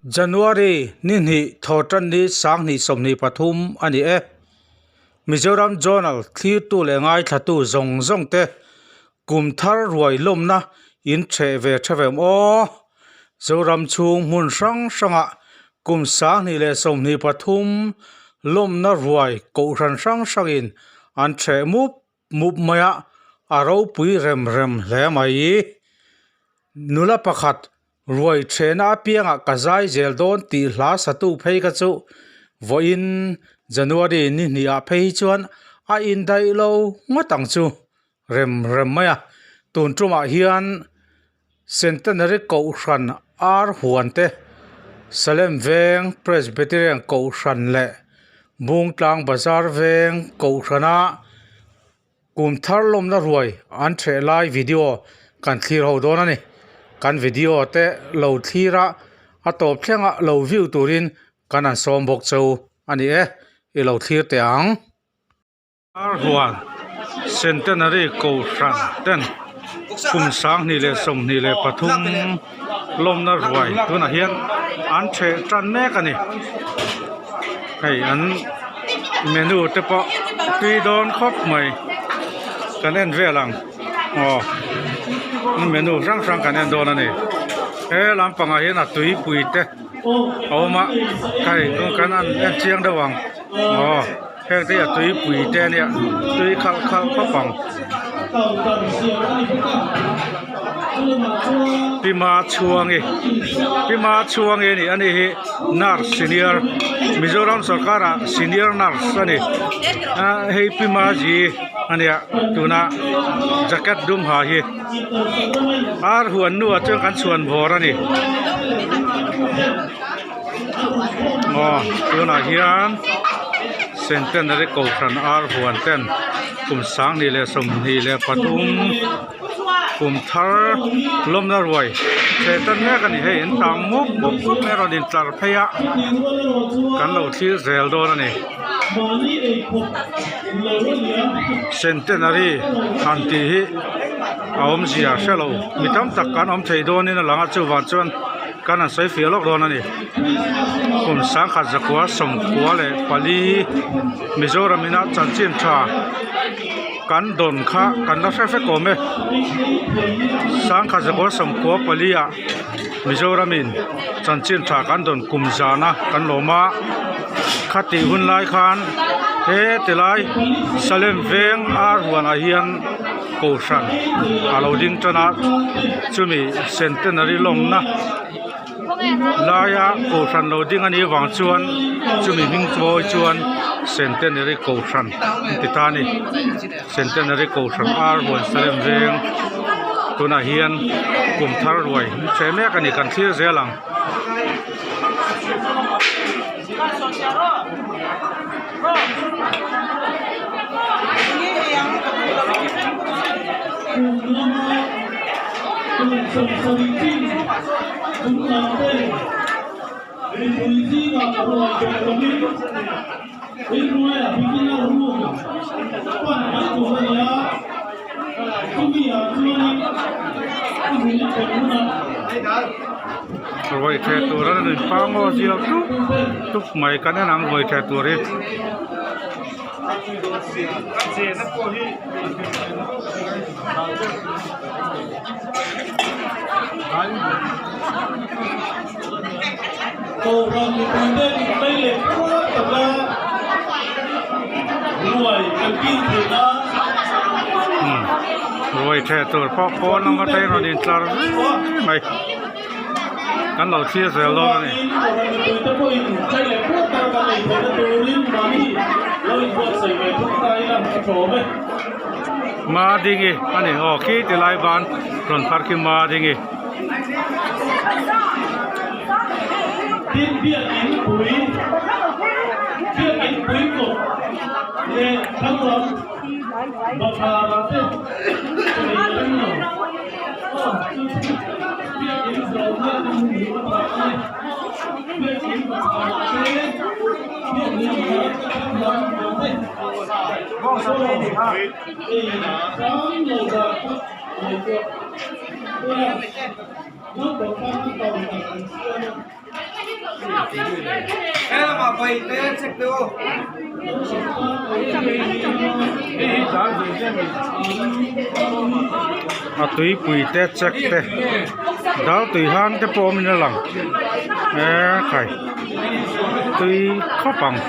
January ni hnih thawhtanni sanghnih 23 a ni e. Mizoram Journal thlirtu leh ngaithlatu zawng zawng te kum thar ruai lawmna in theh ve tha vem aw. Zoram chhung hmun hrang hrangah kum 2023 lawmna ruai kohhran hrang hrangin an theh mup mup mai a, a ropui rem rem hle mai. Nula pakhat ruai thehna apiangah ka zai zel dawn tih hla satu phei kha chu vawiin January ni hnihah phei hi chuan a indaih lo ngawt ang chu rem rem mai a. Tun tumah hian Centenary Kohhran Ar Huan te, Salem Veng Presbyterian Kohhran leh Bungtlang Bazar Veng Kohhrana kum thar lawmna ruai an theh lai video kan thlir ho dawn a ni. Kan video te lo thlir a, a tawp thlenga lo view turin kan han sawm bawk cheu a ni e, i lo thlir teh ang. Ar huan Centenary Kohhran ten kum 2023 lawmna ruai tunah hian an theh tan mek a ni. Hei an menu te pawh tui dawn khawp mai kan en vel ang aw an menu hrang hrang kan en dawn a ni. He lampangah hian a tuipui te a awm a hei kan en chiang deuh ang aw. Heng te hi a tuipui te a nia tui khalh khalh khawp ang. Pima Chhuangi Pima Chhuangi a ni ani hi nurse senior Mizoram sorkar ah senior nurse a ni ah hei Pima Ji a nia tuna jacket dum ha hi ar huan hnuah chuan kan chhuan vawr a ni aw tunah hian centenary kohhran ar huan ten kum 2023 kum thar lawmna ruai theh tan mek a ni hei an tang mup mup mup mai a rawn intlar phei a kan lo thlir zel dawn a ni centenary han tih hi a awmzia hrelo mi tam tak kan awm thei dawnin a lang a chuvang chuan. Kan han sawi fiah lawk dawn a ni. Kum 1994 Mizoram ina chanchin tha kan dawn kha kan la hre vek awm e. 1994 ah Mizoram in chanchin tha kan dawn kum zana kan lawm a. Khatih hun lai khan he tilai Salem veng ar huanah hian Kohhran a lo ding tan a, chumi centenary lawmna laia Kohhran lo ding a nih avang chuan chumi hming chawi chuan centenary Kohhran an ti ta a ni. Centenary Kohhran ar huan Salem veng tunah hian kum thar ruai hreh mek a ni kan thlir zel ang. Ruai theh tur a rawn pang aw zia tup tup mai kan en ang ruai theh tur hi. Ruai theh tur pawh pawn lama te rawn intlar mai mai. Kan lo thlir zel dawn a ni. Madingi a ni aw khi ti lai ban rawn phar khi Madingi. A tuipui te check te dal tui hang te pawh awmin a lang eee khai tui khawp ang.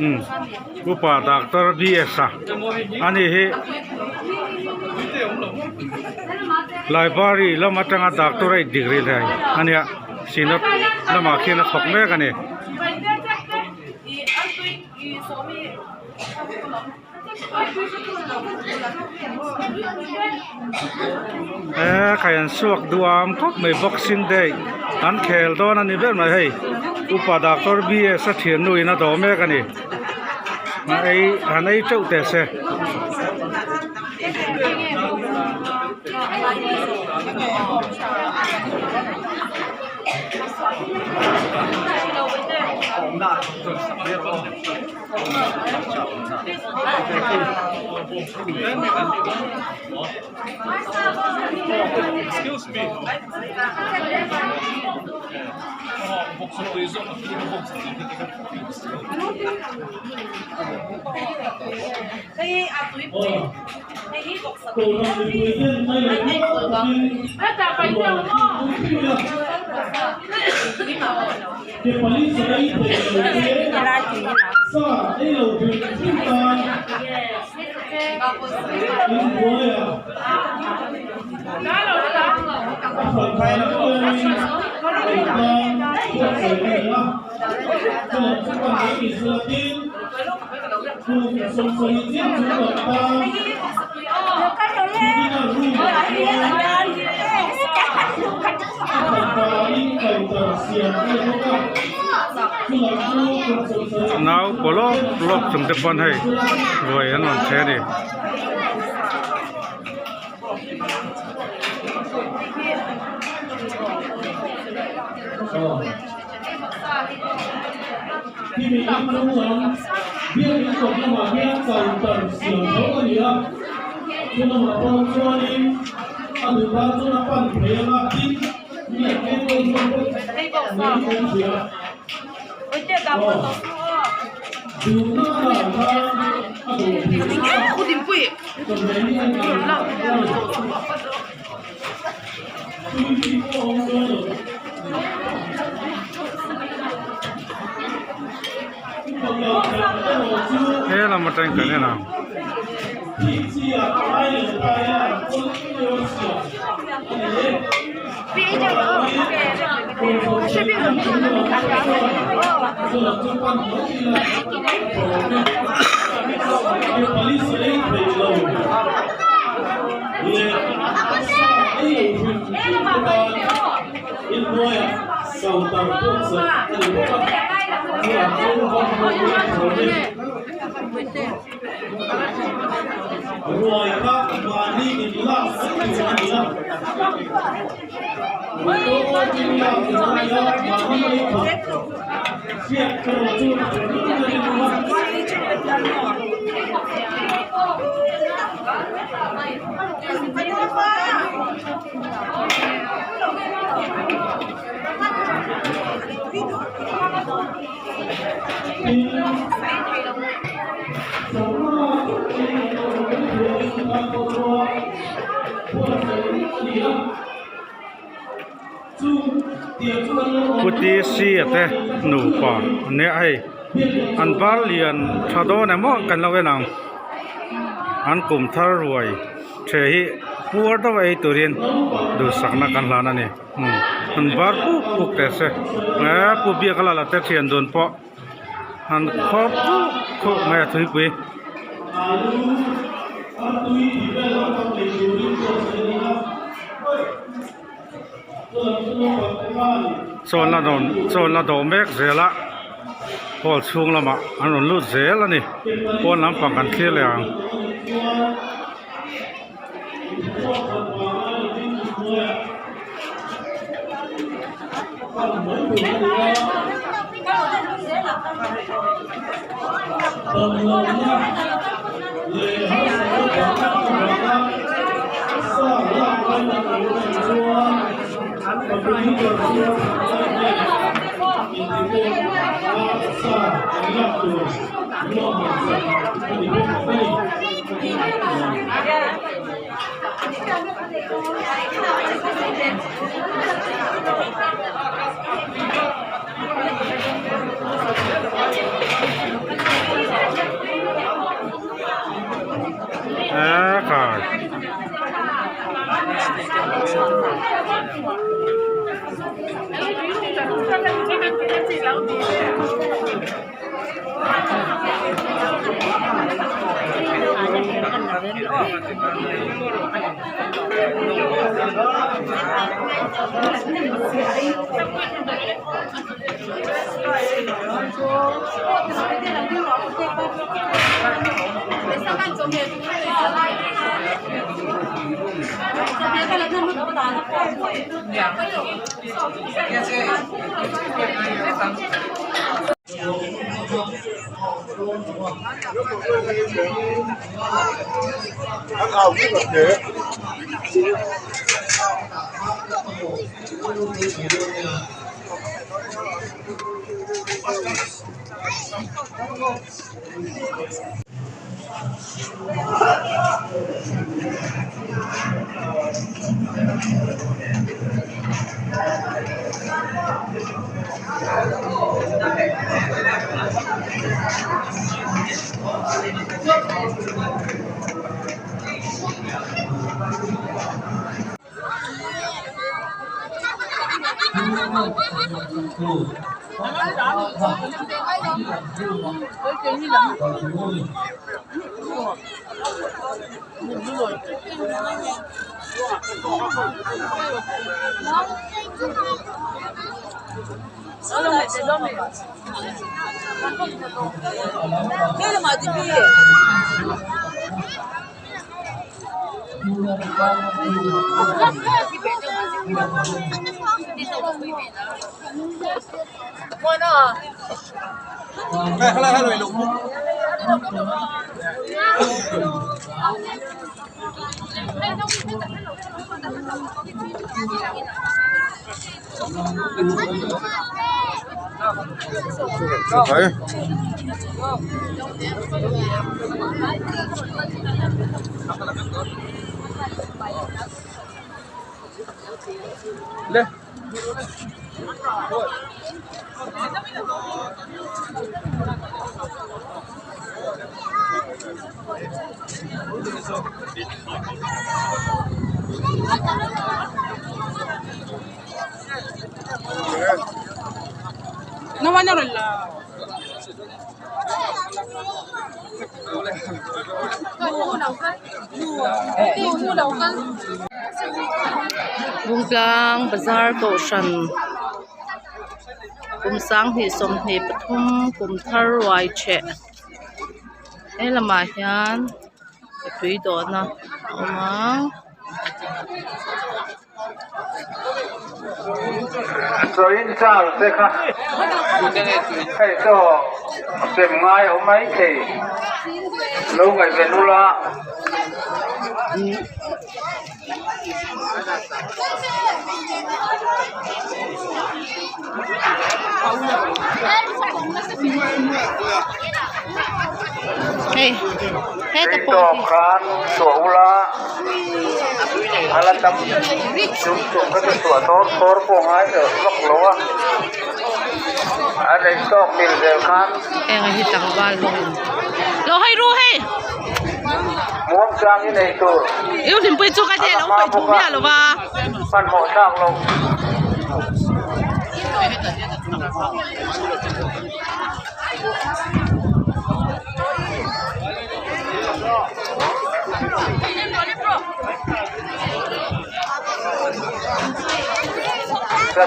Umm upa doctor B S a ani hi library lam atanga doctorate degree nei a nia synod lamah khian a thawk mek a ni. Eee khai an suak duam khawp mai boxing day an khel dawn a ni ber mai hei upa doctor B S a thian nu in a dawh mek a ni a ei han ei teuh teh se. Nau paw lawk lawk chung te pawn hei ruai an rawn che a ni. He lam atang kan en ang. Puti sia te nupa an nia hei an bar lian tha dawn emaw kan lo en ang an kum thar ruai the hi puar deuh a ei turin duhsakna kan hlan a ni an bar puk puk teh se eee pu biak a la la te thian dun pawh an khawr puk puk mai a tuipui. Chawn a rawn chawn a dawh mek zel a hall chhung lamah an rawn lut zel a ni pawn lampang kan thlir leh ang. Bungtlang bazar kohhran kum 2023 kum thar ruai ṭheh he lamah hian mipui dawhna a awm a. Sawiin char te kha hei chaw sem ngai a awm mai thei lo ngaihven ula. Hei heta pawh Tawp khan chhuah ula a la tam chung chung kha chu chhuah thawr thawr pawh ngai lo vak lo a a nei tawk mil zel khan. Heng hi tlangval ho lo hawi ru hei. Muang chang i nei tur. I hlimpui chu ka te lo paih thu miah lo va. Hmanhmawh thlak lo.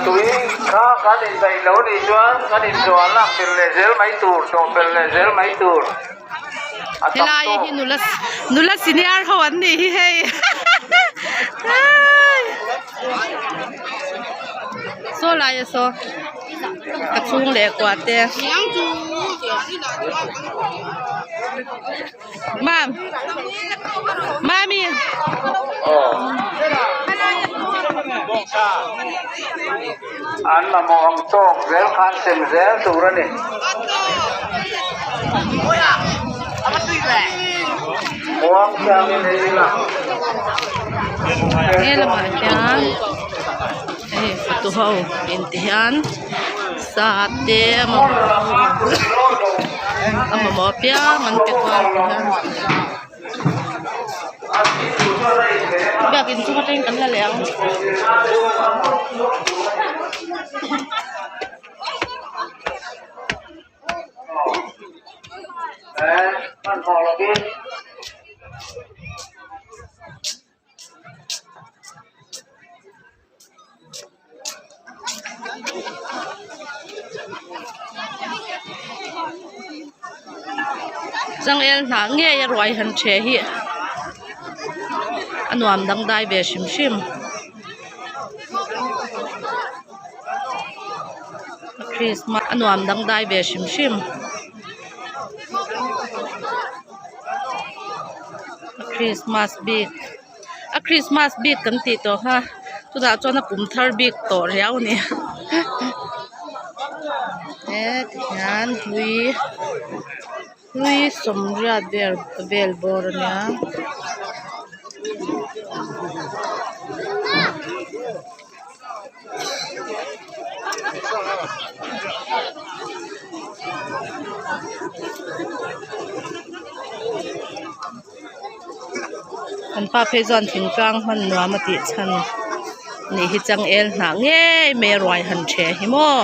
Tui kha kan indaih lo nih chuan kan inzuah lak belh leh zel mai tur, chawh belh leh zel mai tur a tam Helai tawk. hi nula nula senior ho an nih hi hei. Saw laia saw ka chhung leh kua te mam mami An mamawh ang tawk zel khan sem zel tur a ni. Muang changin ei ila. He lamah hian hei fatu ho in ti hian sa te a mamawh apiang an pe kual ti hian biakin chung atangin kan la leh ang. Changel hnah ngei a ruai han ṭheh hi a nuam dangdai ve hrim hrim. Christmas a nuam dangdai ve hrim hrim. Christmas bik a Christmas bik kan tih tawh kha chutah chuan a kum thar bik tawh riau a ni he tihian hlui hlui sawmriat vel vel bawr a nia. Kan pa phei chuan thingtlang hman nuam a tih chhan nih hi changel hnah ngei mai a ruai han ṭheh hi maw.